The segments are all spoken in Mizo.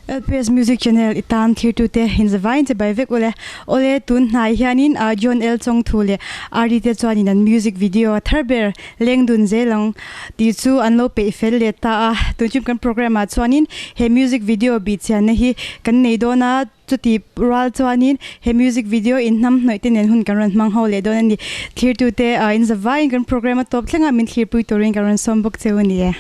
LPS Music Channel i tan thirtute inzavain che bai vek ule. Awle tun hnai hianin John L Chawngthu leh RD te chuanin an music video thar ber leng dun zel ang tih chu an lo peih fel leh ta a. Tun chhung kan program ah chuanin he music video bih chianna hi kan nei dawn a, chuti rual chuanin he music video in hnam hnawih te nen hun kan rawn hmang ho leh dawn a ni. Thirtute inzavain kan program a tawp thlengah min thlirpui turin kan rawn sawm bawk cheu a ni e.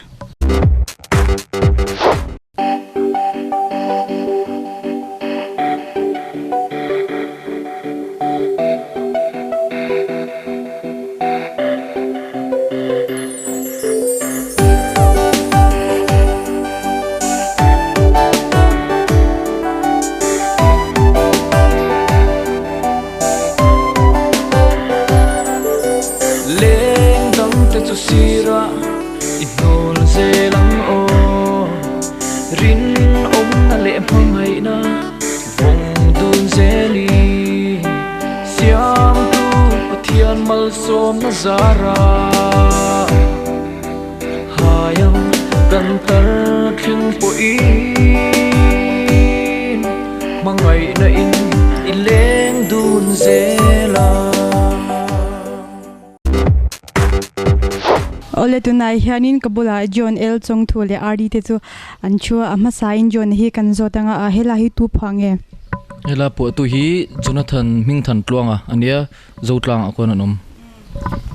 Leng dang te chu sirah I hnawl zel ang aw. Rinawmna leh hmangaihna vawng dun zelin Siamtu Pathian malsawmna zara Hai ang kan tar thleng pawhin Hmangaihna in i leng dun zel a. Awle tunah hianin ka bulah John L Chawngthu leh RD te chu an thu a, a hmasain John hi kan zawt anga a helai hi tu phuah nge? Helai phuahtu hi Jonathan Hmingthan Tluanga a nia, Zotlang ah khuan an awm.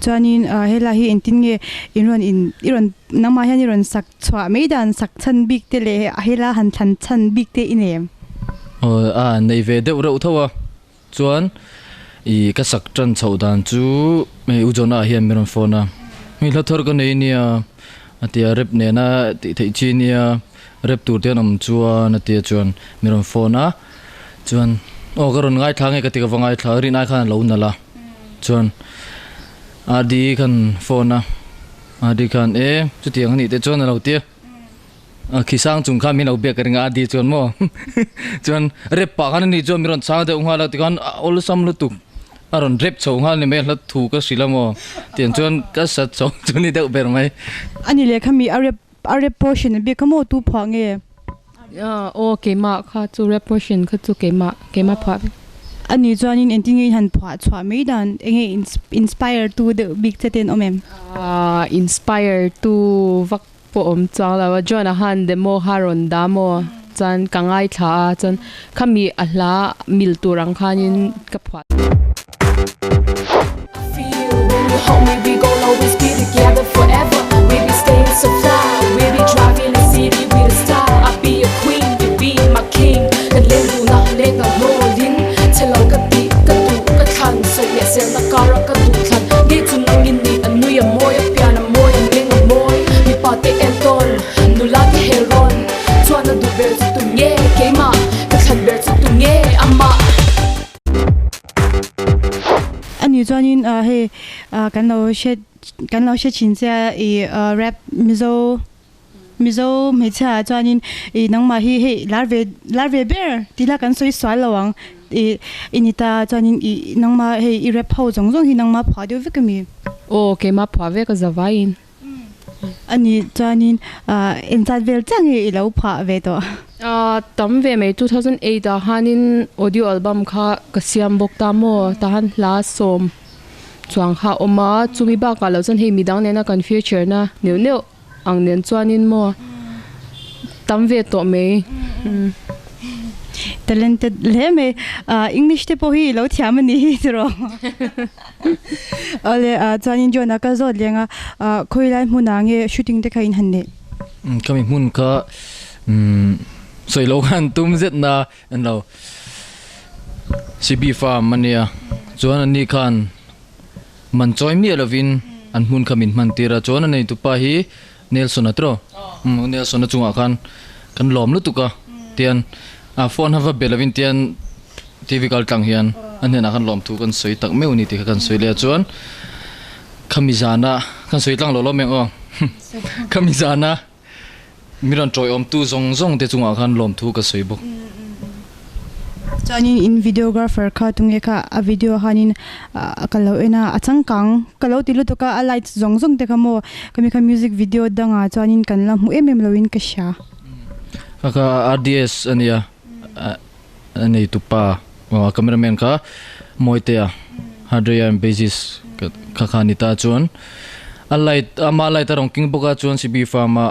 Chuanin helai hi engtin nge in rawn in i rawn nangmah hian i rawn sak chhuah mai dan sak chhan bik te leh helai han thlan chhan bik te i nei em? Aw a nei ve deuh reuh tho a. Chuan i ka sak tan chhoh dan chu hei U Jonah hian min rawn phone a, hei hla thar ka nei nia a ti a, rep nena tih theih chi nia rep tur te an awm chuan a ti a chuan min rawn phone a, chuan aw ka rawn ngaithla nge ka ti ka va ngaithla a rin ai khan a lo nalh a, chuan RD khan phone a, RD khan e chutiang a nih te chuan a lo ti a. A khi sang chung khan min lo biak ka ring a a di chuan maw chuan rep pah khan ani chuan min rawn chhang deuh nghal a tikhan a awlsam lutuk a rawn rep chho nghal ni mai a hla thu ka hrilh a maw tiang chuan ka sat chho chu ni deuh ber mai. Ani leh kha mi a rep a rep portion a biak kha maw tu phuah nge? Aw keimah kha chu rep portion kha chu keimah keimah phuah vek. Ani chuanin engtin nge in han phuah chhuah mai dan enge inspire tu deuh bik che te an awm em? Inspire tu vak Pawh awm chuang lo a, John a han demo kha rawn dah maw? Chuan ka ngaithla a, chuan khami a hla mil tur ang khanin ka phuah. Mipa te entawn, nula te hel rawn Chuan a duh ber chu tu nge keimah, ka thlan ber chu tu nge amah. Ani chuanin hei kan lo hre kan lo hre thin che a i rap Mizo Mizo hmeichhia ah chuanin i nangmah hi hei lar ve lar ve ber tih la kan sawi sual lo ang i i ni ta chuanin i nangmah hei i rap ho zawng zawng hi nangmah phuah deuh vek ami? Aw keimah phuah vek a zavaiin. Ani chuanin engzat vel chiah nge i lo phuah ve tawh? Tam ve mai 2008 ah khanin audio album kha ka siam bawk ta maw tahan hla sawm chuang kha a awm a chumi bakah lo chuan hei midang nena kan feature na neuh neuh ang nen chuanin maw tam ve tawh mai. Talented hle mai. English te pawh hi i lo thiam a nih hi tiraw? Awle chuanin John-a ka zawt leng a, khawilai hmunah nge shooting te kha in han neih? Khami hmun kha sawi lo khan tum zet na en lo. CB farm a nia chuan ani khan man chawi miah lovin an hmun kha min hman tir a chuan a neitupa hi Nelson a tiraw Nelson a chungah khan kan lawm lutuk a tian a phone a va be lovin tian TV kal tlang hian a hnenah khan lawmthu kan sawi tak meuh a ni tih kha kan sawi leh a chuan khami zana kan sawi tlang lo lo mai ang aw khami zana Mi rawn tawiawmtu zawng zawng te chungah khan lawmthu ka sawi bawk. Chuanin in videographer kha tunge kha a video hanin ka lo en a, a changkang ka lo ti lutuk a, a lights zawng zawng te kha maw khami kha music video dangah chuanin kan la hmu em em loin ka hria. Kha kha RDS ania a nei tupa cameraman kha Mawitea Hardware and Basis kha kha ni ta chuan a light ama light a rawn king bawk a chuan CB farm a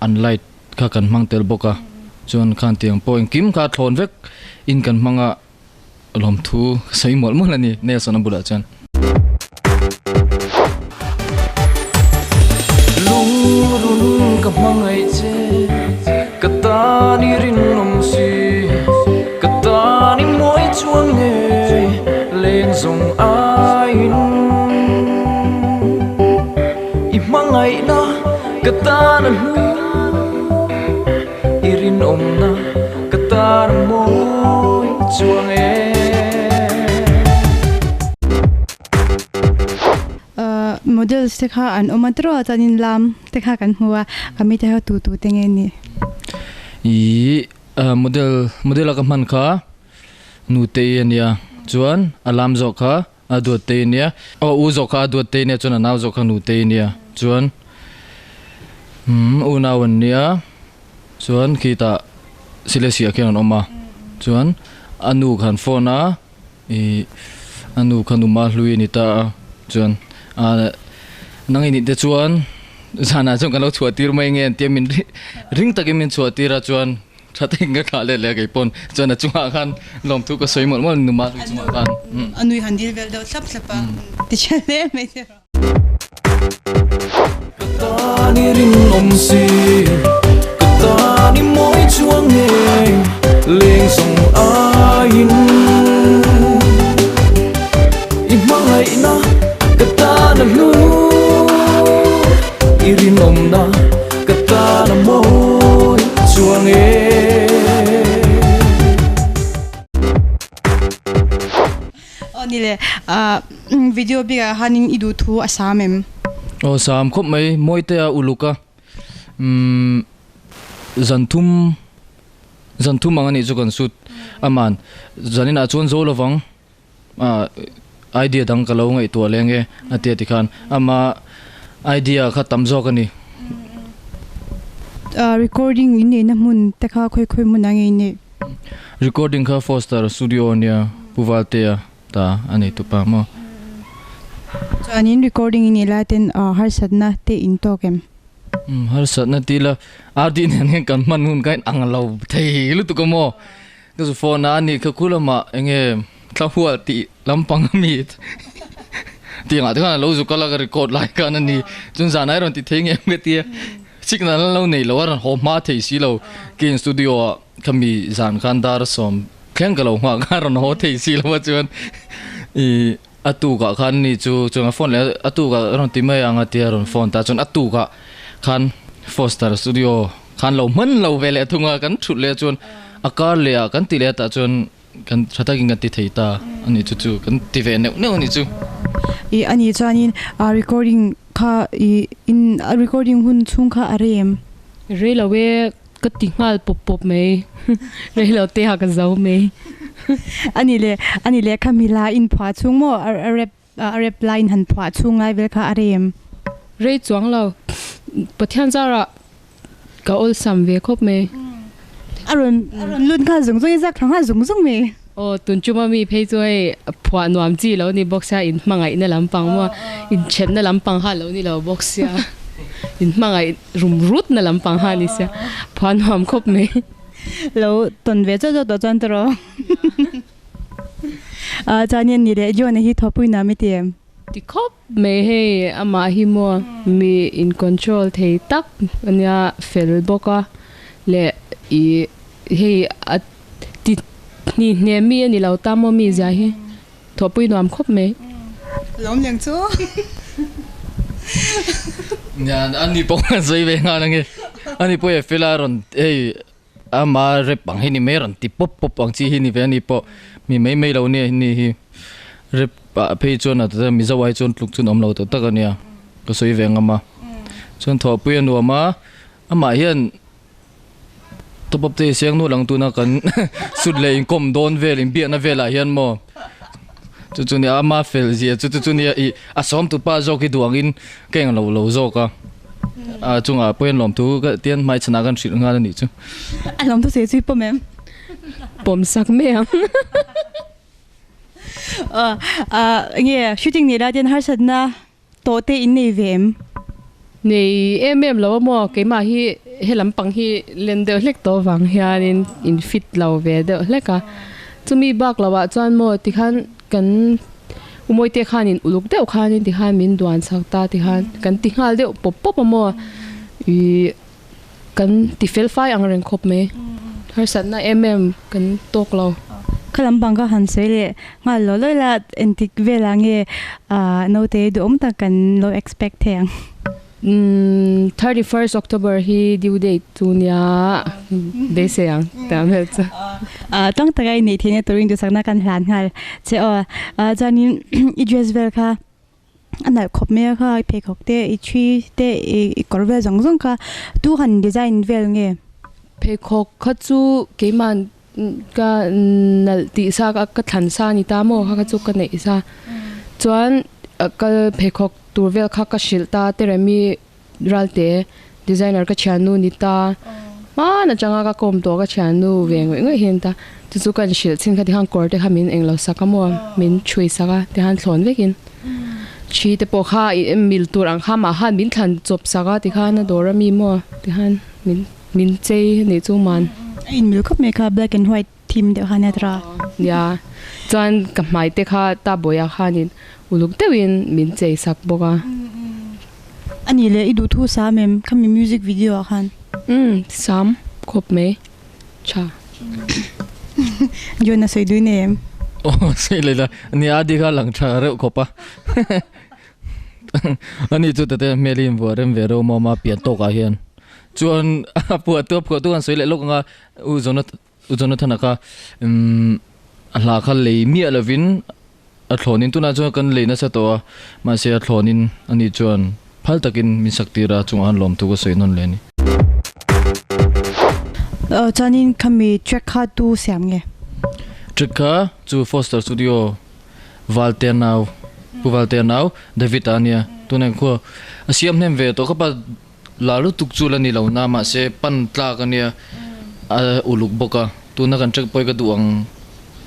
an light kha kan hmang tel bawk a chuan khan tiang pawh engkim kha a thlawn vek in kan hmang a lawmthu ka sawi mawlh mawlh a ni Nelson a bulah chuan. Lungrun ka hmangaih che ka tan i rinawm si ka tan i mawi chuang nge leng zawng aiin i hmangaihna ka tan a hlu i rinawmna ka tan a mawi chuang e. Models te kha an awm a tiraw chuanin lam te kha kan hmu a ka mi te ho tu tu te nge ni. Ih model model a ka hman kha nutei a nia chuan a lam zawk kha a duat tei a nia aw u zawk kha a duat tei a nia chuan a nau zawk kha nutei a nia chuan umm unau an nia chuan khitah Silesia khian an awm a chuan a nu khan phone a. Ih a nu kha numa hlui a ni ta a chuan ah nang i nih te chuan zanah chuan kan lo chhuah tir mai nge an tia min ring takin min chhuah tir a chuan tha takin ka thlah let leh a kei pawn chuan a chungah khan lawmthu ka sawi mawlh mawlh numa hlui chungah khan. A nui han dil vel deuh thlap thlap a ti tha hle mai te. Ka tan i rinawm si, ka tan i mawi chuang nge leng zawng aiin i hmangaihna ka tan a hlu, i rinawmna ka tan a mawi chuang e. Aw ni le, video bikah khanin i duh thu a sam em? Aw sam khawp mai, Mawitea uluk a, umm zan thum zan thum ang a nih chu kan shoot aman zaninah chuan zo lovang ah idea dang ka lo ngaihtuah leng e a tia tikhan ama idea kha tam zawk a ni. Recording in neihna hmun te kha khawi khawi hmun ah nge in neih? Recording kha Foster Studio ania Pu Valtea ta a nei tupa maw. Chuanin recording i nih lai ten harsatna te in tawk em? Umm harsatna ti ila RD nen hian kan hman hun kha in ang lo thei lutuk a maw. Ka zu phone a ani kha khu lamah enge thla hual tih lampang ami tih angah te khan a lo zu kal a ka record lai khan a ni. Chun zan ai rawn ti thei ngem ka tia signal an lo nei lo a rawn haw hma thei si lo kei studio ah Khami zan khan dar sawm thleng ka lo nghah khan rawn haw thei si lo a chuan ih a tukah khan ni chu chuan a phone leh a tukah a rawn ti mai ang a tia rawn phone ta chuan a tukah khan Foster studio khan lo hman lo ve leh thung a kan thut leh chuan a kar leh ah kan ti leh tah chuan kan tha takin kan ti thei ta a ni chu chu kan ti ve neuh neuh a ni chu. Ih a nih chuanin recording kha ih in a recording hun chhung kha a rem. Rei lo e ka ti nghal pawp pawp mai rei lo te ah ka zo mai. A nih leh a nih leh kha mila in phuah chhung maw a rep a rep lai in han phuah chhung lai vel kha a rem. Rei chuang lo Pathian zarah ka awlsam ve khawp mai. A rawn a rawn lut nghal zung zung i zak thla nghal zung zung mai. Aw tun chuma mi phei chu hei phuah nuam chi lo ni bawk sia in hmangaihna lampang maw inthenna lampang kha lo ni lo bawk sia in hmangaih rum rut na lampang kha ni sia phuah nuam khawp mai. Lo tawn ve chauh chauh tawh chuan tawh Chuanin ni leh John-a hi thawpui nuam i ti em? Ti khawp mai hei amah hi maw mi in control thei tak ania fel bawk a leh ih hei a ti hni hne mi a ni lo ta maw mi zia hi thawhpui nuam khawp mai. Lawm leng chu. Nia ani pawh a sawi ve nghal ange ani pawh e fela rawn hei Ama rep ang hi ni mai rawn ti pawp pawp ang chi hi ni ve a ni pawh mi mai mai lo nia ni hi rep ah phei chuan a Mizo ai chuan tluk chu an awm lo tak tak a nia ka sawi ve ngam a chuan thawhpui a nuam a amah hian top up te hi siang nual ang tuna kan sut leh inkawm dawn vel inbiakna velah hian maw chu chu nia ama fel zia chu chu nia ih a sawmtupa zawk hi duh angin ka englo lo zawk a. A chungah pawh hian lawmthu ka tian hmaichhanah kan hrilh nghal a nih chu. A lawmthu sawi chu i pawm em? Pawm sak mai ang. Nge shooting nei lai te hian harsatna tawh te in nei ve em? Nei em em lo a maw, keimah hi he lampang hi len deuh hlek tawh avang hianin in fit lo ve deuh hlek a. Chumi bak loh ah chuan maw tikhan kan Umawi te khanin uluk deuh khanin tikhan min duan chak ta tikhan kan ti nghal deuh pawp pawp a maw ih kan ti fel fai ang reng khawp mai. Harsatna em em kan tawk lo. Kha lampang ka han sawi leh nghal lo lawi la entik velah nge naute duhawm tak kan lo expect thei ang. 31st October hi due date chu nia beisei ang tih ang vel chu. Tlang taka i neih theihna turin duhsakna kan hlan nghal che aw. Chuanin i dress vel kha a nalh khawp mai a kha i pheikhawk te i thi te i kawr vel zawng zawng kha tu han design vel nge? Pheikhawk kha chu keimah ka nalh tih sa ka thlan sa a ni ta maw kha kha chu ka neih sa chuan ka pheikhawk tur vel kha ka hrilh ta Teremi Ralte designer ka thiannu ni ta hman atanga ka kawm tawh ka thiannu ve ngawih ngawih hi a ni ta chu chu kan hrilh chin kha tikhan kawr te kha min englo sak a maw min chhui sak a tikhan thlawn vekin thi te pawh kha mil tur ang kha mah khan min thlan chawp sak a tikhan a dawr ami maw tikhan min Min chei a nih chu man. A inmil khawp mai kha black and white theme deuh khan a tra. Nia, chuan ka hmai te kha ta bawiah khanin uluk deuhin min chei sak bawk a. A nih leh i duhthu sam em khami music video ah khan? Umm sam khawp mai tha. John a sawi dui nei em? Aw sawi leh la, nia a dik a lang tha reuh khawp a. Ani chu tete hmel hi invuah rem ve reuh maw a pian tawkah hian. Chuan a phuahtu a phuahtu kan sawi leh lawk anga U Jonathan U Jonathan a kha umm a hla kha lei miah lovin a thlawnin tunah chuan kan lei nasa tawh a mahse a thlawnin ani chuan phal takin min sak tir a chungah khan lawmthu ka sawi nawn leh a ni. Chuanin khami track kha tu siam nge? Track kha chu Foster Studio Valtea nau Pu Valtea nau David a ania tunah hian khua a siam hnem ve tawh khawp a. La lutuk chu la ni lo na mahse pan tlak a nia a uluk bawk a tuna kan check pawh ka duh ang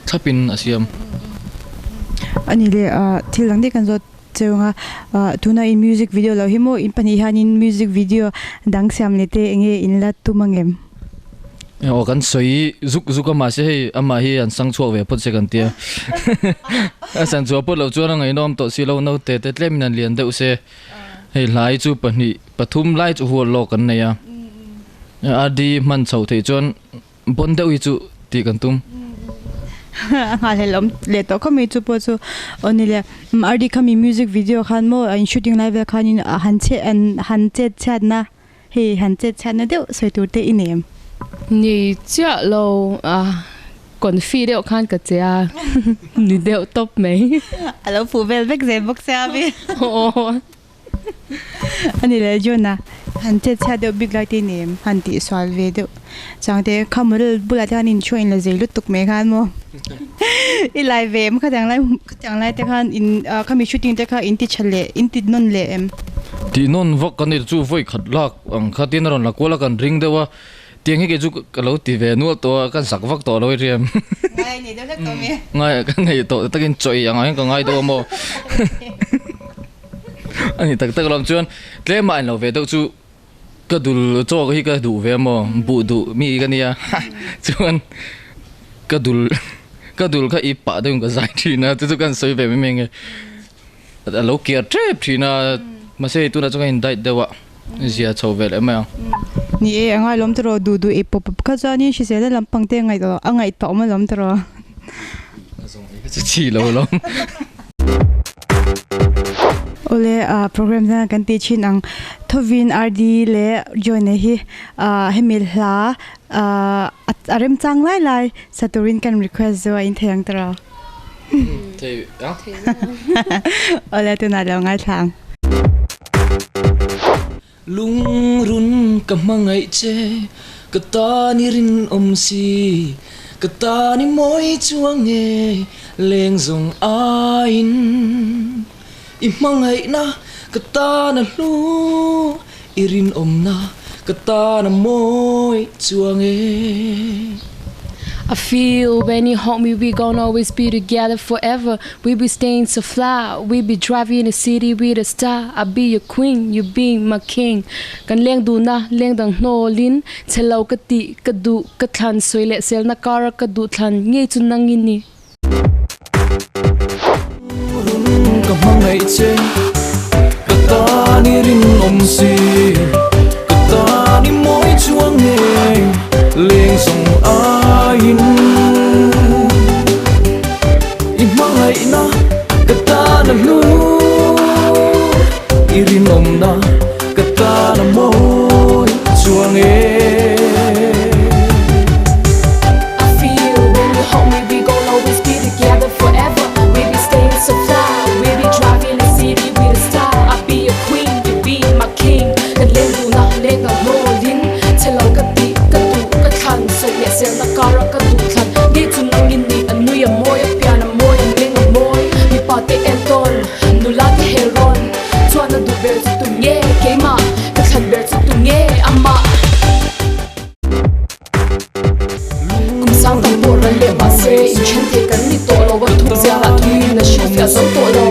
thlapin a siam. A ni le thil dang daih kan zawt cheu ang a tuna in music video lo hi maw in pahnih hianin music video dang siam leh te enge in la tum angem? Aw kan sawi zuk zuk a mahse hei amah hi an sang chhuak ve phawt se kan tia a san chhuah phawt loh chuan a ngaihnawm tawh si lo naute te tlemin an lian deuh se. Hei hlai chu pahnih pathum lai chu hual lawk kan nei a, RD hman chhoh theih chuan bawn deuh hi chu tih kan tum. A nghahhlelh awm leh tawh khawp mai chu pawh chu aw ni le RD khami music video khan maw a in shooting lai vel khanin a han chhe an han chet chhiatna hei han chet chhiatna deuh sawi tur te i nei em? Ni chiah lo a confi deuh khan ka che a ni deuh tawp mai. A lo fuh vel vek zel bawk sia a mi. Aw. A ni leh John a han chet chhiat deuh bik lai te i nei em? Han tih sual ve deuh chang te kha model bulah te khan in thu a in la zei lutuk mai khan maw i lai ve em khatiang lai khatiang lai te khan in khami shooting te kha in ti tha leh in ti nawn leh em? Tih nawn vak kan ni chu vawi khat lak ang kha tin a rawn la kual a kan ring deuh a tiang hi kei chu ka lo ti ve nual tawh a kan sak vak tawh lo i hriam. Ngai nei deuh hlek tawh mi. Ngai ka nei tawh takin chaw ei ang ah hian ka ngai deuh a maw. A ni tak tak alawm chuan tlem ah en lo ve deuh chu ka dul chaw hi ka duh ve maw buh duh mi ka nia chuan ka dul ka dul kha ip pah deuhin ka zai thin a chu chu kan sawi ve mai mai nge a lo kiar tep thin a mahse hei tunah chuan ka in diet deuh a zia chho ve leh mai ang. Ni e a ngailawm tawh rawh duh duh ip pawp pawp kha chuanin hrisel na lampang te a ngaihtuah awm alawm tawh rawh. A zawng ei kha chu chi lo alawm. Awle program hian kan tih thin ang Thovin RD leh Joyna hi hemi hla a remchang lai lai sa turin kan request zo a in thei ang tawh. Thei a. Awle tunah lo ngaithla ang. Lungrun ka hmangaih che, ka tan i rinawm si, ka tan i mawi chuang nge leng zawng aiin. I hmangaihna ka tan a hlu, I rinawmna ka tan a mawi chuang e. I feel when you hold me we gonna always be together forever We be staying so fly We be driving the city with a star I be your queen you be my king Kan leng dun a leng dang hnawlin Chhe lo ka tih ka duh ka thlan Sawi leh selna kara ka duh thlan ngei chu nang i ni. Ka hmangaih che ka tan i rinawm si Ka tan i mawi chuang nge leng zawng aiin I hmangaihna ka tan a hlu I rinawmna ka tan a mawi chuang e. I feel when you hold me we gon' always be together forever We be staying so fly We be driving the city with a star I be your queen you be my king Kan leng dun a leng ang hnawlin Chhe lo ka tih ka duh ka thlan Sawi leh selna kara ka duh thlan Nge chu nang i nih a nui a mawi a pian a mawi a meng a mawi Mipa te entawn nula te hel rawn Chuan a duh ber chu tu nge keimah Ka thlan ber chu tu nge amah. Kum sang tam pawh ral leh mahse inthen thei kan ni tawh lo a thuk ziangah thuiin a hrilhfiah zo tawh lo.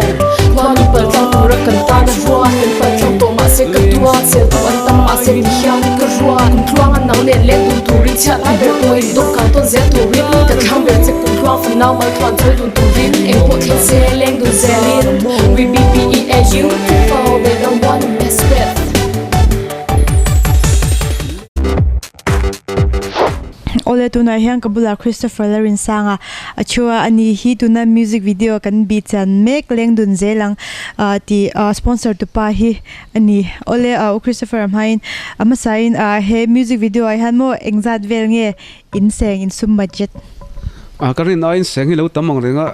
Khuanu pal tlang tura kan tan a ruat kan pal tlang tawh mahse ka duat sel tu an tam mahse ti hian ka ruat. Kum tluang a nang nen leng dun turin chhiat lai ber pawhin dawhkan tawn zel turin ka thlang ber che kum tluang fanau mal thuan chawi dun turin eng pawh thleng se leng dun zelin We be B-E-A-U-T-I-F-U-L they don't wanna mess with. Awle tunah hian ka bulah Christopher Larinsanga a thu a, ani hi tuna music video kan bih chian mek leng dun zel ang tih sponsor tu pa hi a ni. Awle u Christopher a hmain a hmasain he music video ah hian maw engzat vel nge in seng in sum budget? Ka rin aiin seng hi lo tam ang reng a,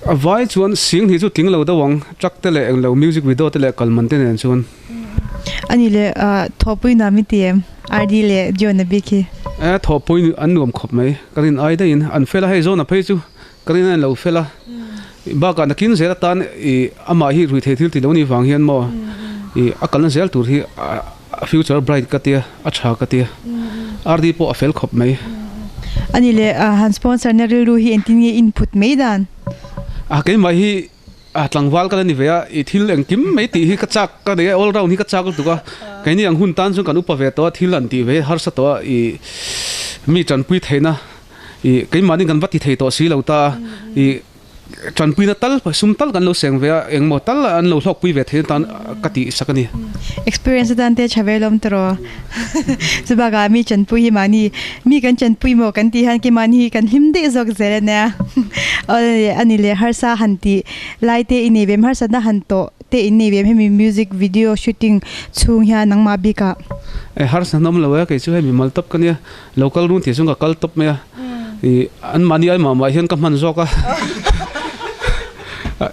a vai chuan sing hi chu tling lo deuh ang, truck te leh englo music video te leh kalman te nen chuan. Ani leh thawhpui nuam i ti em? RD leh John a bik hi. E, thawhpui an nuam khawp mai. Ka rin ai daihin an fel a, hei John a phei chu ka rin a lo fel a. Bakah nakin zel atan i amah hi ruithei thil ti lo ni vang hian maw i a kalna zel tur hi a future bright ka tia, a tha ka tia. RD pawh a fel khawp mai. Ani leh han sponsor na rilru hi engtin nge input mai dan? A keimah hi A tlangval ka la ni ve a, i thil engkim mai tih hi ka chak ka nei a, all round hi ka chak lutuk a, keini ang hun tan chuan kan upa ve tawh a, thil an tih ve hi harsa tawh a, i mi tanpui theihna i keimahni kan va ti thei tawh si lo ta a, i tanpuina tal sum tal kan lo seng ve a, engmaw tal an lo hlawkpui ve theihna tan ka tih sak a ni. Experience atan te tha ve lawm tawh chubakah mi tanpui hi mahni Mi kan chanpui maw kan tih hian keimahni hi kan hlim daih zawk zel a nia. Awle ani leh harsa han tih lai te i nei ve em harsatna han tawh te in nei ve em hemi music video shooting chhung hian nangmah bikah. E harsa hnawm lo e kei chu hemi mal tawp ka nia lo kal run tih chuan ka kal tawp mai a i an mahni ai mah mah hian ka hman zawk a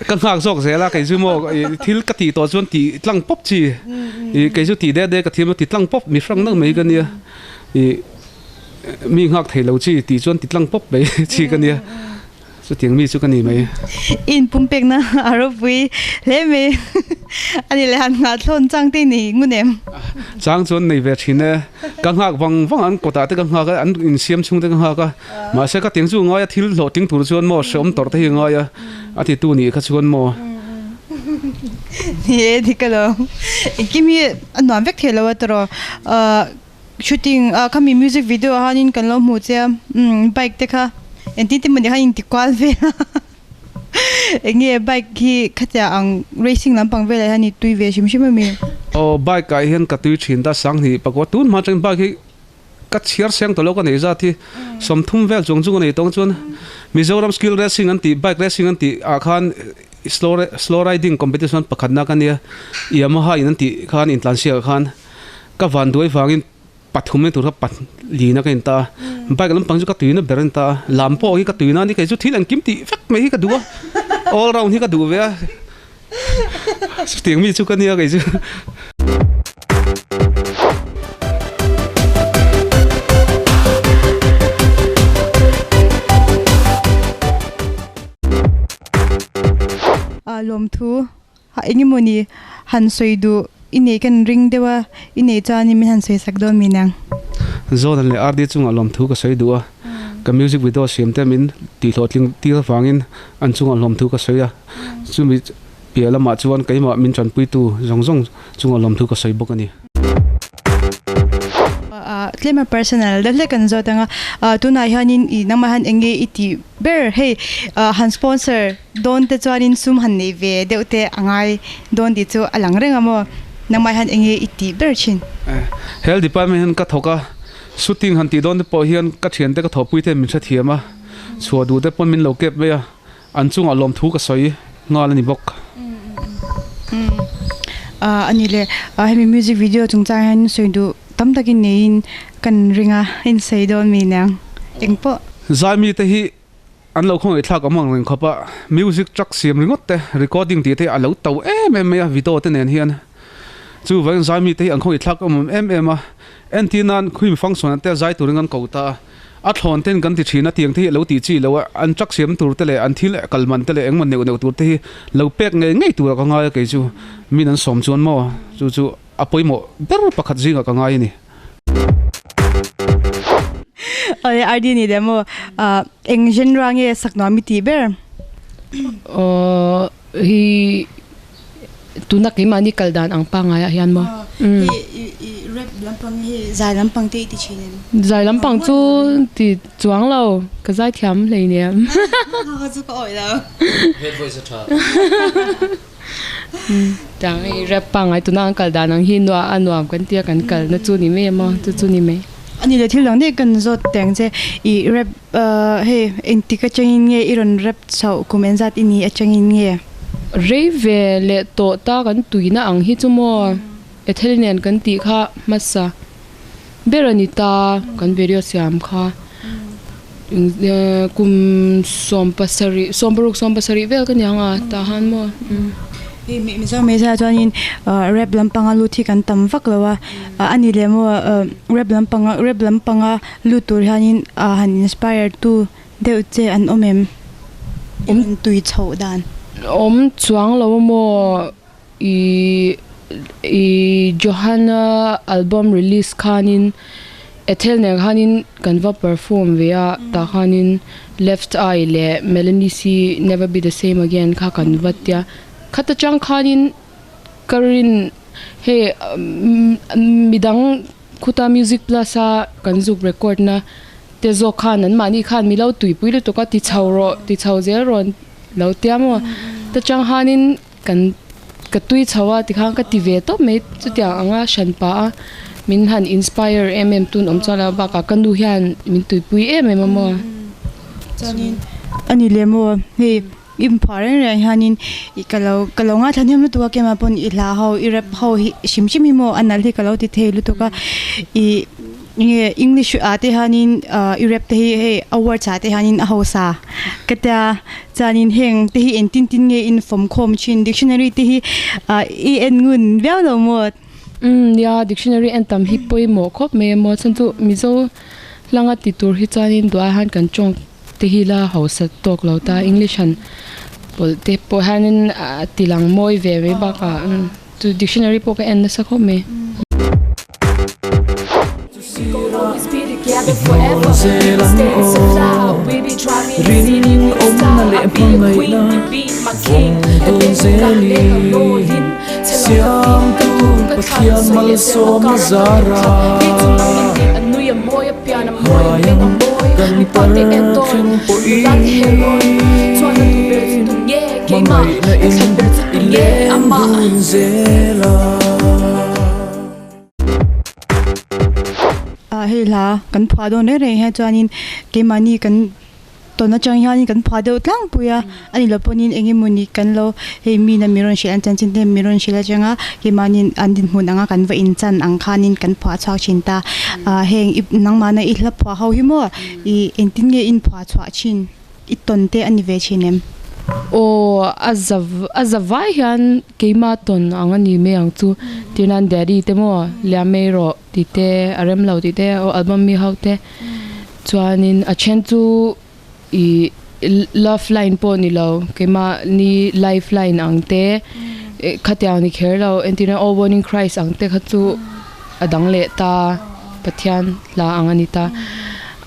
ka nghak zawk zel a kei chu maw i thil ka tih tawh chuan tih tlang pawp chi i kei chu tih dek dek ka thiam a ti tlang pawp mi hrang deuh mai ka nia. I mi nghak thei lo chi tih chuan ti tlang pawp mai chi ka nia, chutiang mi chu ka ni mai. I inpumpekna a ropui hle mai a ni leh han nghah thlawn chang te nei ngun em? Chang chuan nei ve thin e, ka nghak vang vang a, an kawtah te ka nghak a, an insiam chhung te ka nghak a, mahse ka tiang chu a ngai a, thil hlawhtling tur chuan maw hreawm tawrh te hi a ngai a, a titu nih kha chuan maw. Ni e, dik alawm. Engkim hi a nuam vek thei lo a tawrh aw. Shooting ah khami music video ah hianin kan lo hmuh che a umm bike te kha engtin te mawni khan inti kual vel a eng nge bike hi khatia ang racing lampang velah hian i tui ve hrim hrim ami? Aw bike ah hian ka tui thin ta sanghnih pakua tun hma atangin bike hi ka chhiar seng tawh lo ka nei zat hi 30 vel chuang chu ka nei tawng chuan Mizoram skill racing an tih bike racing an tih ah khan slow slow riding competition pakhatna ka nia Yamaha in an tih khan intlansiak ah khan Ka van duai vangin pathum in tur kha pahlina ka in ta a, bike lampang chu ka tuina ber a ni ta a, lam pawh hi ka tuina a ni kei chu thil engkim tih vek mai hi ka duh a, all round hi ka duh ve a, chutiang mi chu ka nia kei chu. Lawmthu engemaw ni han sawi duh. i nei kan ring deuh a, i nei chuanin min han sawi sak dawn mi nang. Zawnan leh RD chungah lawmthu ka sawi duh a, ka music video siam te min tihhlawhtling tir avangin an chungah lawmthu ka sawi a, chumi piah lamah chuan keimah min tanpuitu zawng zawng chungah lawmthu ka sawi bawk a ni. Tlem a personal deuh hlek kan zawt ang a, tunah hianin i nangmah hian eng nge i tih ber hei han sponsor dawn te chuanin sum han neih ve deuh te a ngai dawn tih chu a lang reng a maw nangmah hian eng nge i tih ber thin. Health department hian ka thawk a, shooting han tih dawn te pawh hian ka thiante ka thawhpui ten min hrethiam a, chhuah duh te pawn min lo kep mai a. An chungah lawmthu ka sawi nghal a ni bawk. A ni le, hemi music video chungchang hian sawi duh tam takin neiin kan ring a, in sawi dawn mi niang eng pawh. Zaimi te hi an lo khawngaihthlak awm ang reng khawp a, music track siam ringawt te, recording tih te hi a lo to em em mai a video te nen hian. Chuvangin zaimi te hi an khawngaihthlak awm awm em em a, entir nan Queen function ah te zai turin kan ko ta a. A thlawn ten kan ti thin a, tiang te hi a lo tih chi lo a, an truck siam tur te leh an thil kal man te leh engmaw neuh neuh tur te hi lo pek ngei ngei turah ka ngai a kei chu min an sawm chuan maw chu chu a pawimawh ber pakhat zingah ka ngai a ni. Awle RD ni leh maw eng genre nge sak nuam i tih ber? Aw hi Tuna keimahni kal dan ang pangaiah hian maw? Hei i rap lampang hi zai lampang te i ti thin em? Zai lampang chu ti chuang lo, ka zai thiam hlei nia. Ka chu ka awih lo. Head voice a tha. Tiang hei rap pangai tuna an kal dan ang hi nua a nuam kan tia kan kal na chu ni mai emaw chu chu ni mai. Ani leh thil dang daih kan zawt teng che i rap hei engtik atangin nge i rawn rap chhoh kum engzat i ni atangin nge? Rei ve leh tawh ta kan tuina ang hi chu maw Ethel nen kan tih kha hmasa ber a ni ta kan video siam kha kum 70 60 70 vel ka niang a tah han maw. Hei Mizo hmeichhia chuanin rap lampanga lut hi kan tam vak lo a, a ni leh maw rap lampanga rap lampanga lut tur hianin han inspire tu Deuh che an awm em? Awm tui chhoh dan. Awm chuang lo a maw? I i Johanna album release khanin Ethel nen khanin kan va perform ve a, tah khanin Left Eye leh Melanie C Never Be The Same Again kha kan va tia. Khata chang khanin ka rin hei midang khuta Music Plus a kan zuk record na Te zawk khan an mahni khan mi lo tuipui lutuk a ti chho rawh ti chho zel rawn lo tia maw ta chang hanin kan ka tui chho a tikhan ka ti ve tawp mai chutiang anga hran pah a min han inspire em em tun awm chuan lo bakah ka nu hian min tuipui em em a maw. Chuanin a ni leh maw hei i inphuah reng reng hianin i ka lo ka lo ngaithla hnem lutuk a keimah pawn i hla ho i rap ho hi hrim hrim hi maw a nalh hi ka lo ti thei lutuk a i Nge English ah te hianin i rap te hi hei a words ah te hianin a hausa ka tia chuanin heng te hi engtin tin nge in fawm khawm thin dictionary te hi i en ngun viau lo maw? Umm nia dictionary en tam hi pawimawh khawp mai a maw chuan chu Mizo hlanga ti tur hi chuanin duh ai hian kan tawng te hi la hausa tawk lo ta English han pawlh te pawh hianin a ti lang mawi ve mai bakah chu dictionary pawh ka en nasa khawp mai. Rinawmna leh hmangaihna vawng dawn zelin Siamtu Pathian malsawmna zara Haiang kan par thleng pawhin Hmangaihna in i leng dun zel a. Ah hei hla kan phuah dawn reng reng hian chuanin keimahni kan tawn atang hianin kan phuah deuh tlangpui a, a ni lo pawhin eng emawni kan lo hei mina mi rawn hrilh an chanchin te mi rawn hrilh atanga keimahni an dinhmun anga kan va inchan ang khanin kan phuah chhuak thin ta. Ah heng i nangmahna i hla phuah ho hi maw i engtin nge in phuah chhuah thin? I tawn te a ni ve thin em? Aw, a za a za vai hian keima tawn ang a ni mai ang chu. Tirnan Daddy te maw liam mai rawh tih te, a rem lo tih te, aw album mi ho te. Chuanin a then chu ih love line pawh ni lo, keimah ni life line ang te. Khatiang ni kher lo entirna All Born in Christ ang te kha chu a dang leh ta Pathian hla ang a ni ta.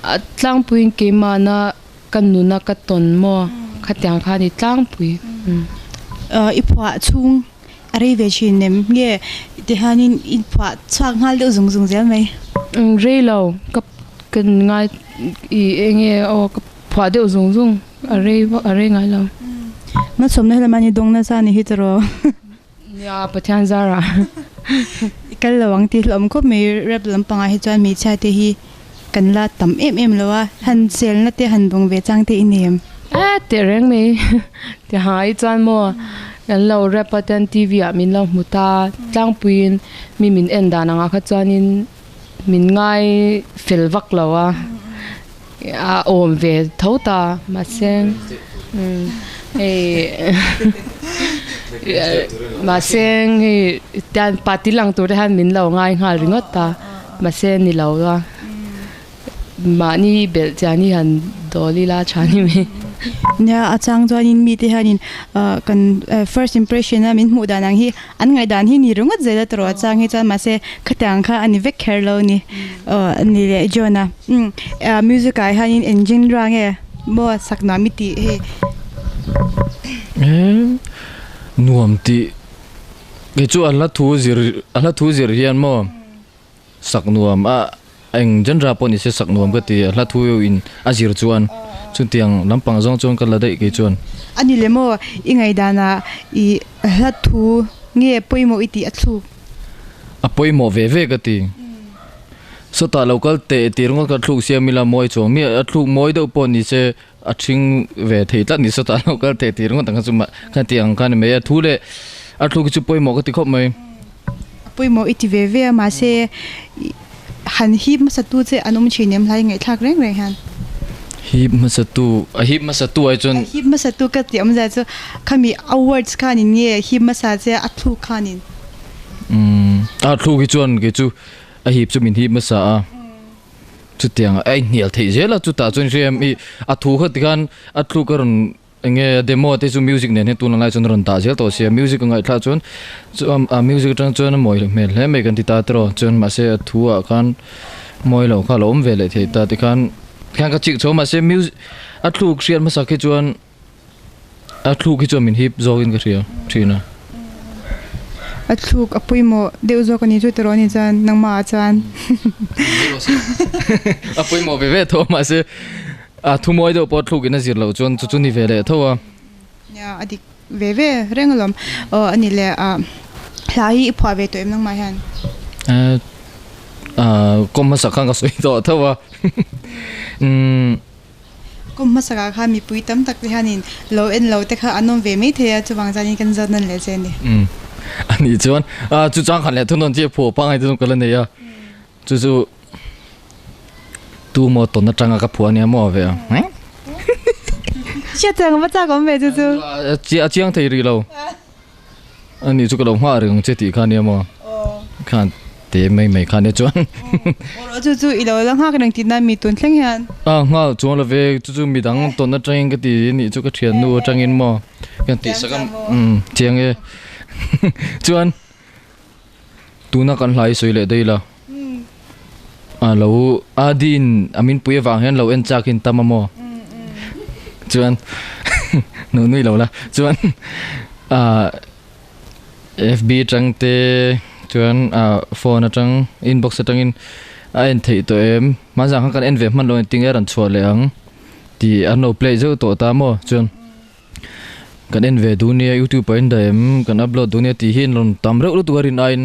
A tlangpuiin keimahna ka nuna ka tawn maw khatiang kha a ni tlangpui. I phuah chhung a rei ve thin em nge tihianin i phuah chhuak nghal deuh zung zung zel mai? Rei lo ka ka ngai i enge aw ka phuah deuh zung zung a rei vak a rei ngai lo. Malsawmna hi lamah ni dawng nasa a ni hi chu rawh. Nia Pathian zarah. I kal lo ang tih hlawm khawp mai rap lampangah hi chuan hmeichhia te hi kan la tam em em lo a, han selna te han bawng ve chang te i nei em? Eh teh reng mai ti hai chuan maw kan lo rap a ten TV ah min lo hmu ta tlangpuiin mi min en dan angah kha chuanin min ngai fel vak lo a. A awm ve tho ta mahse hei mahse hei tian party lang tur te hian min lo ngai nghal ringawt ta mahse ni lo a mahni belh chian hi han dawl ila tha ni mai. Nia a chang chuanin mite hianin kan first impression a min hmuh dan ang hi An ngaihdan hi ni ringawt zel a tawrh a chang hi chuan mahse khatiang kha a ni vek kher lo ni. Aw a ni leh John a. Umm music ah hianin eng genre nge maw sak nuam i tih hei. Emm nuam tih kei chu a hla thu zir a hla thu zir hian maw sak nuam a eng genre pawh ni se sak nuam ka ti a hla thu in a zir chuan chutiang lampang zawng chuan ka la daih kei chuan. A ni le maw i ngaihdanah i hla thu nge pawimawh i tih a thluk? A pawimawh ve ve ka ti. Sawtah lo kal teh tih ringawt kha thluk siam ila mawi chuang mi a thluk mawi deuh pawh ni se a ṭhing ve thei tlat ni sawtah lo kal teh tih ringawt ang kha chu mah kha ti ang kha ni mai a thu leh a thluk hi chu pawimawh ka ti khawp mai. A pawimawh i ti ve ve a mahse han hip hmasa tu che an awm thin em hlai ngaihthlak reng reng hian. Hip hmasa tu a hip hmasa tu ai chuan. A hip hmasa tu ka tih awm zia chu khami a words khanin nge hip hmasa che a thluk khanin. Umm a thluk hi chuan kei chu a hip chu min hip hmasa a. Chutiang a inhnial theih zel a, chutah chuan hriam i a thu kha tikhan a tluk a rawn eng nge demo te chu music nen hian tuna lai chuan a rawn dah zel tawh sia, music a ngaihthlak chuan chuan a music atang chuan a mawi hmel hle mai kan ti ta tiraw chuan mahse a thu ah khan mawi loh kha a lo awm ve leh thei ta tikhan tikhan ka chik chho mahse music a thluk hriat hmasak hi chuan A thluk hi chuan min hip zawkin ka hria thin a. A thluk a pawimawh deuh zawk a ni chu tiraw ni chuan nangmah ah chuan. A pawimawh ve ve tho a mahse a thu mawi deuh pawh a thluk in a zir loh chuan chu chu ni ve leh tho a. Nia a dik ve ve reng alawm. Aw a ni le ah hla hi i phuah ve tawh em nangmah hian? Kawm hmasa khan ka sawi tawh tho a. Umm. Kum hmasakah khan mipui tam tak te hianin lo en lo te kha an awm ve mai thei a, chuvang chuanin kan zawt nawn leh che a ni. Umm a nih chuan ah chu chang khan leh thunawn chi a phuah pangngai te chu ka la nei a, chu chu tu maw tawn atanga ka phuah ania maw ve a. Hriat chang va chak awm ve chu chu. A chiang thei rih lo. A nih chu ka lo nghah reng ang che tih kha ania maw? Khan te mai mai kha ania chuan. Aw chu chu i lo la nghak reng tihna mi tun thleng hian. A nghak chuang lo ve chu chu midang tawn atangin ka ti nih chu ka thiannu atangin maw kan tih sak a umm chiang e chuan tuna kan hlai sawi leh daih la a lo a din a min pui avang hian lo en chak in tam a maw chuan nuh nui lo la chuan ah fb atang te chuan ah phone atang inbox atangin a en theih tawh em hmanzang khan kan en ve hman lo engtin nge a rawn chhuah leh ang tih an lo play zeuh tawh ta maw chuan. Kan en ve duh nia youtube ah in dah em kan upload duh nia tih hi an rawn tam reuh lutuk a rin aiin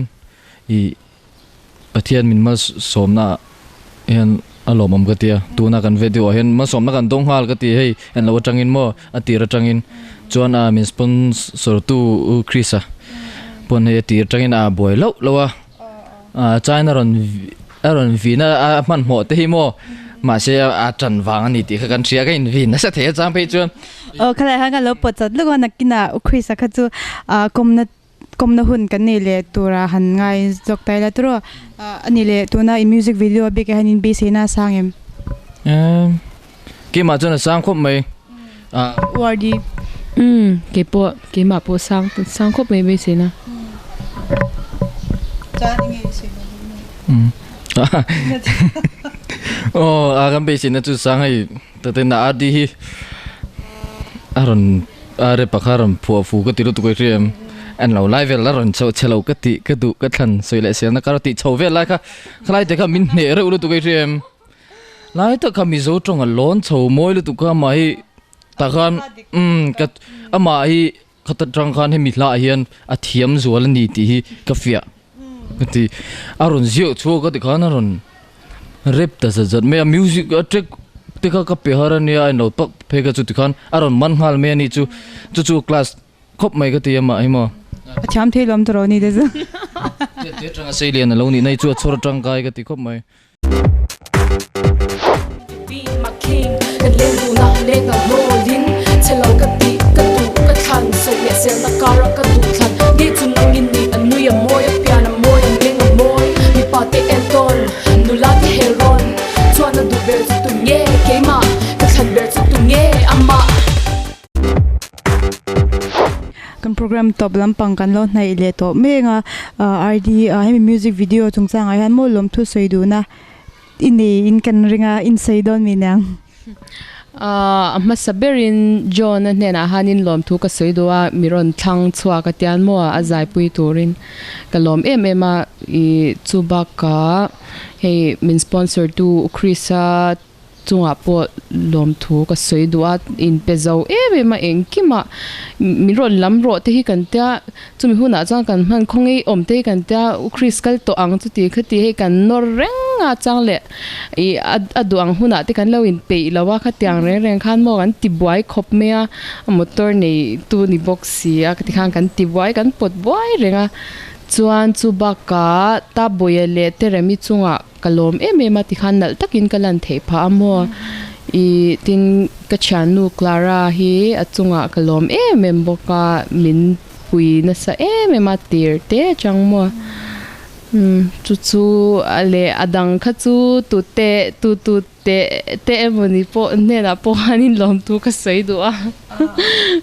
ih Pathian min malsawmna ah hian a lawmawm ka tia tuna kan video ah hian malsawmna kan dawng nghal ka ti hei en loh atangin maw a tir atangin chuan a min sponsor tu u Chris-a pawn hei a tir atangin a buai loh loh a. China rawn a rawn vin a a hmanhmawh te hi maw mahse a tan vang a ni tih kha kan hria ka invin nasa thei a chang phei chuan. Aw khalai khan kan lo pawt chawt luck a nakinah U Chris-a kha chu kawmna kawmna hun kan nei leh tura han ngai zawk ta ila turaw a ni leh tuna i music video bik ah hian in beiseina a sang em? Keimah chuan a sang khawp mai. Wardy. Umm keipawh keimah pawh sang sang khawp mai beisei na. Chuan enge i sawi dawn em ni? Aw a kan beisei na chu sang hei taten a RD hi a rawn a rep a kha a rawn phuah fu ka ti lutuk a hria em en lo lai vel a rawn chho chhe lo ka tih ka duh ka thlan sawi leh selna kar a tih chho vel lai kha khalai te kha min hneh reuh lutuk a hria em. Lai tak kha Mizo tawng a lawn chho mawi lutuk kha amah hi tah khan umm ka amah hi khata tang khan hemi hla ah hian a thiam zual a ni tih hi ka fiah ka ti a rawn ziak chhuak a tikhan a rawn rap ta zat zat mai a music a track te kha ka pe har ania a inlo pak phei kha chu tikhan a rawn man nghal mai a ni chu chu chu class khawp mai ka ti a mah hi maw. A thiam thei lawm tawh rawh ni te chu. Te atanga sei lian a lo nih na hi chu a chhawr atangkai ka ti khawp mai. Kan program tawp lampang kan lo hnaih leh tawh mek a RD hemi music video chungchangah hian maw lawmthu sawi duhna i nei in kan ring a in sawi dawn mi niang. A hmasa berin John a hnenah hanin lawmthu ka sawi duh a mi rawn thlang chhuak a tian maw a zaipui turin ka lawm em em a i chu bakah hei min sponsor tu U Chris-a Chungah pawh lawmthu ka sawi duh a, inpe zo em em a engkimah min rawn lam rawh te hi kan tia, chumi hunah chuan kan hman khaw ngei awm te hi kan tia, U Chris kal tawh ang chuti khati hei kan nawr reng a chang leh ih a duh ang hunah te kan lo inpeih lo a, khatiang reng reng khan maw kan ti buai khawp mai a, motor nei tu ni bawk si a khati khan kan ti buai kan pawt buai reng a, chuan chu bakah Tabuia leh Teremi chungah. Ka lawm em em a tikhan nalh takin ka lan theih phah a maw? I tin ka thiannu Clara hi a chungah ka lawm em em bawk a, min pui nasa em em a tir te atang maw? Umm chu chu a leh a dang kha chu tu te tu tu te te emawni pawh hnenah pawh khanin lawmthu ka sawi duh a,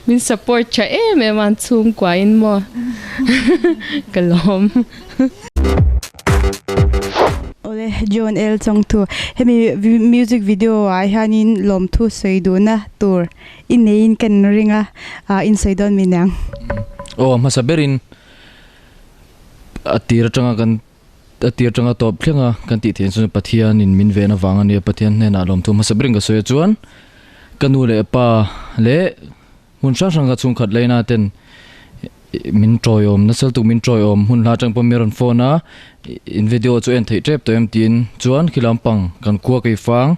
min support tha em em a an chhungkuain maw? Ka lawm. Awle John L Chawngthu hemi music video ah hianin lawmthu sawi duhna tur i neiin kan ring a in sawi dawn mi niang. Aw hmasa berin a tir atanga kan a tir atanga tawp thleng a kan tih theih chuan Pathianin min ven avang a nia Pathian hnenah lawmthu hmasa berin ka sawi a chuan ka nu leh pa leh Hmun hrang hrang ka chhungkhat laina ten min tawiawm nasa lutuk min tawiawm hun hla atang pawh mi rawn phone a in video chu en theih tep tawh em tiin chuan khi lampang kan khua kei fang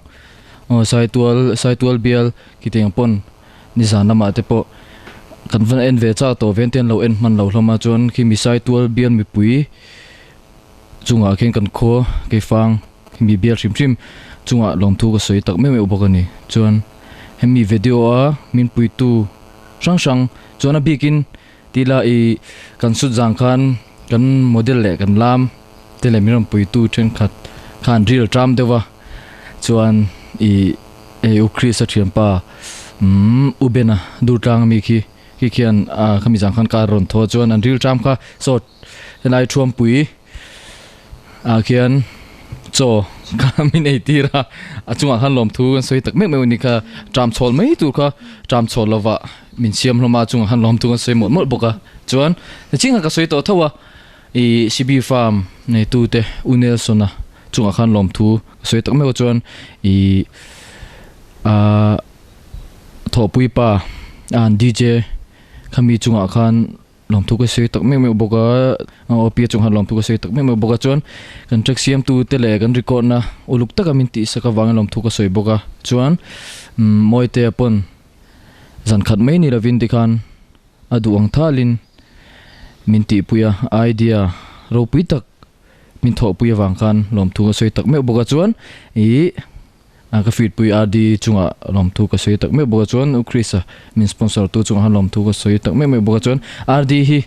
aw saitual saitual bial khitiang pawn nizan lamah te pawh kan va en ve chak tawh ven te an lo en hman lo hlawm a chuan khi mi saitual bial mipui chungah khian kan khua kei fang mi bial hrim hrim chungah lawmthu ka sawi tak meuh meuh bawk a ni chuan. Hemi video a min puitu hrang hrang chuan a bikin tila i kan sut zang khan kan model leh kan lam te leh min rawn puitu thenkhat khan ril tram deuh a chuan i hei u Chris a thianpa umm u Bena Durtlang ami khi khi khian a khami zang khan car rawn thaw a chuan an ril tram kha saw helai thuampui ah khian chaw kha min ei tir a a chungah khan lawmthu an sawi tak meuh meuh a ni kha tram chhawl mai tur kha tram chhawl lova min siam hlawm a a chungah khan lawmthu an sawi mawlh mawlh bawk a chuan niching kha ka sawi tawh tho a ih cb farm neitu te u Nelson-a chungah khan lawmthu ka sawi tak meuh a chuan ih ah thawhpui pa an DJ khami chungah khan. Lawmthu ka sawi tak meuh meuh bawk a, aw pi chung khan lawmthu ka sawi tak meuh meuh bawk a chuan kan track siam tu te leh kan record na uluk taka min tih sak avangin lawmthu ka sawi bawk a chuan Mawitea pawn zan khat mai ni lovin tikhan a duh ang thalin min tihpui a idea ropui tak min thawhpui avang khan lawmthu ka sawi tak meuh bawk a chuan ih. A ka feed pui RD chungah lawmthu ka sawi tak meuh bawk a chuan U Chris-a min sponsor tu chungah khan lawmthu ka sawi tak meuh meuh bawk a chuan RD hi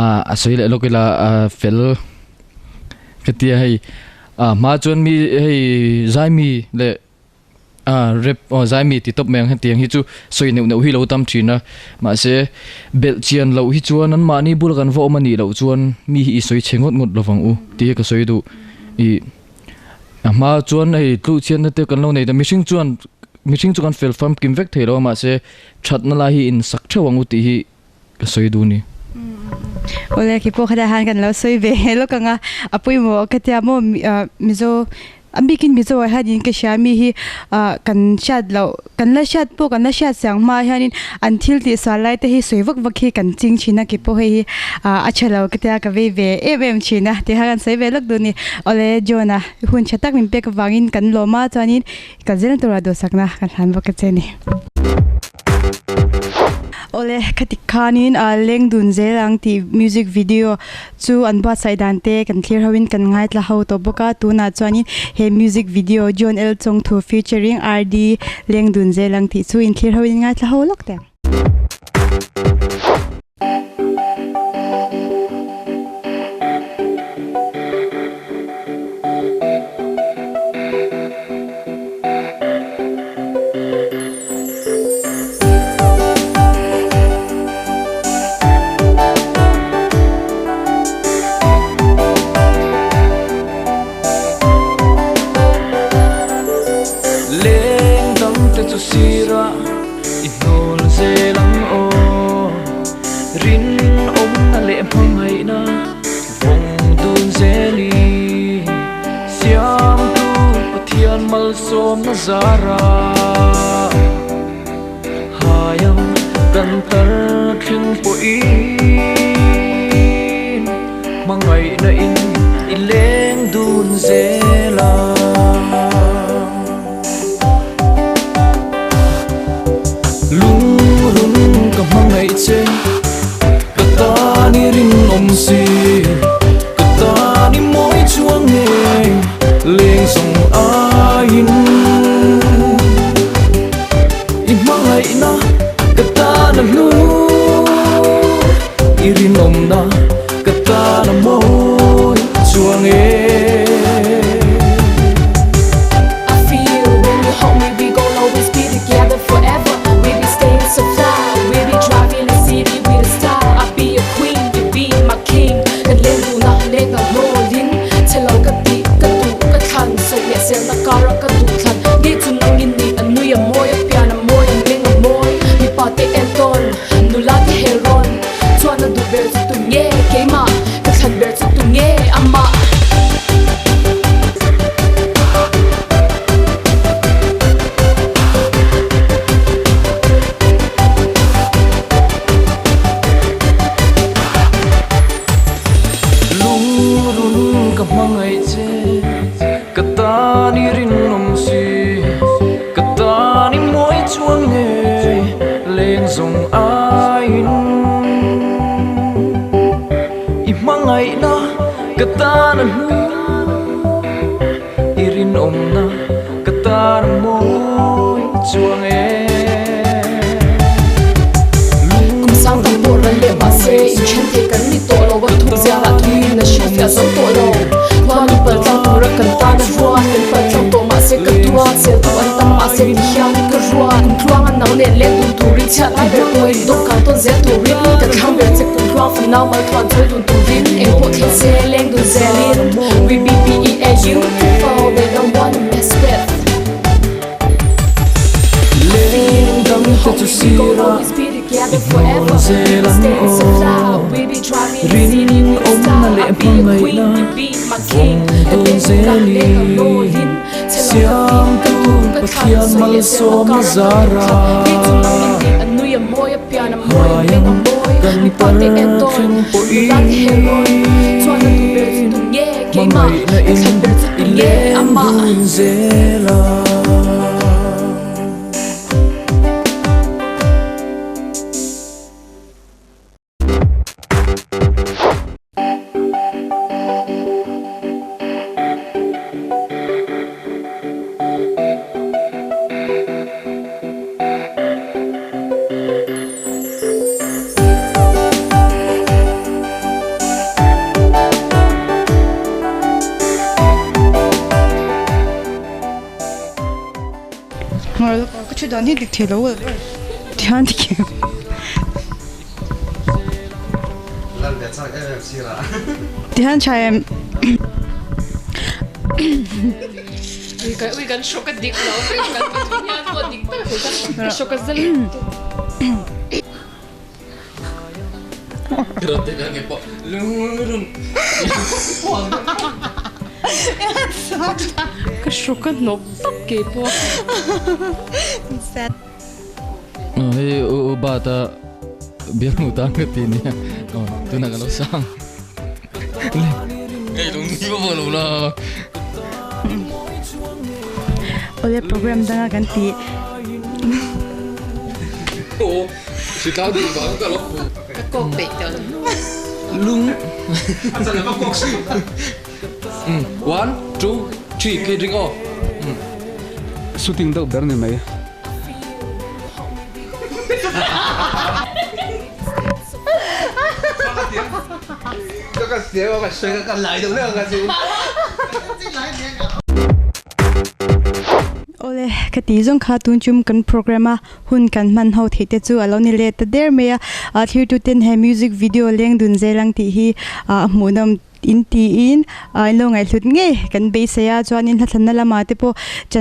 a a sawi leh lawk ila a fel ka tia hei a hma chuan mi hei zai mi leh. A rap aw zaimi ti tawp mai ang hetiang hi chu sawi neuh neuh hi lo tam thin a, mahse belh chian loh hi chuan an mahni bula kan va awm a nih loh chuan mi hi i sawi chhe ngawt ngawt lovang u tih hi ka sawi duh. Ih a hma chuan hei tluh chhiatna te kan lo nei ta mihring chuan mihring chu kan fel famkim vek thei lo a mahse thatna lai hi insak theuh ang u tih hi ka sawi duh ni. Awle khi pawh khatah hian kan lo sawi ve lawk ang a, a pawimawh ka tia maw Mizo a bikin Mizo ah hian in ka hria mi hi kan hriat loh kan la hriat pawh kan la hriat siang hma hianin an thil tih sual lai te hi sawi vak vak hi kan ching thin a kipawh hei hi a tha lo ka tia ka vei ve em em thin a tih kha kan sawi ve lawk duh ni. Awle John-a hun tha tak min pek avangin kan lawm a chuanin ka zel tura duhsakna kan hlan bawk a che ni. Awle, khati khanin leng dun zel ang tih music video chu an buatsaih dan te kan thlir hoin kan ngaithla ho tawh bawk a, tunah chuanin he music video John L Chawngthu featuring RD leng dun zel ang tih chu in thlir hoin in ngaithla ho lawk teh ang. Leng dang te chu sirah i hnawl zel ang aw. Rinawmna leh hmangaihna vawng dun zelin Siamtu Pathian malsawmna zara Haiang kan tar thleng pawhin Hmangaihna in i leng dun zel a. Lungrun ka hmangaih che, ka tan i rinawm si, ka tan i mawi chuang nge leng zawng aiin. I hmangaihna ka tan a hlu, i rinawmna ka tan a mawi chuang e. I feel when you hold me we gon' always be together forever We be staying so fly We be driving the city with a style I be your queen you be my king Kan leng dun a leng ang hnawlin Che lo ka tih ka duh ka thlan Sawi leh selna kara ka duh thlan Ngei chu nang in ni a nui a mawi a pian a mawi a meng a mawi Mipa te entawn nula te hel rawn Chuan a duh ber chu tu nge keimah Ka thlan ber chu tu nge amah. Lungrun ka hmangaih che, ka tan i rinawm si, ka tan i mawi chuang nge leng zawng aiin. I hmangaihna ka tan a hlu, i rinawmna ka tan a mawi chuang e. Kum sang tam pawh ran leh mahse inthen thei kan ni tawh lo a, thuk ziangah thuiin a hrilhfiah zo tawh lo. Khuanu pal tlang tura kan tan a ruat, kan pal tlang tawh mahse ka tua, sel tu an tam mahse ti hian ka ruat. Kum tluanga nang nen leng dun turin chhiat lai ber pawhin dawhkan tawn zel turin ka thlang ber che kum tluang fanau mal thuan chawi dun turin eng pawh thleng se leng dun zelin We be B-E-A-U-T-I-F-U-L they don't wanna mess with. Leng dang te chu sirah i hnawl zel ang aw. Rinawmna leh hmangaihna vawng dun zelin Siamtu Pathian malsawmna zara Haiang kan tar thleng pawhin Hmangaihna in i leng dun zel a. Thu dan hi dik thei lo tihian ti khi. Tihian tha em. Ui kan shock a dik lo kan hian pawh dik tak ka shock a zel. Ka hrawk a hnawk tawp kei pawh. Hei u Bata biak hmuh tan ka ti nia tunah ka lo sang. Hei lung ni pawh lo la. Awle program danga kan ti. Sitlang ding bang ka lo. Ka kawk peih tawh lo. Lung. One, two, three, khi drink aw. Shooting deuh ber ni mai. Awle, ka tih zawng kha tun chum kan program a hun kan hman ho theih te chu a lo ni let ta der mai a, a thlir tu ten he music video leng dun zel ang tih hi a hmuhnawm in tiin in lo ngaihhlut ngei kan beisei a, chuanin hla thlanna lamah te pawh chan.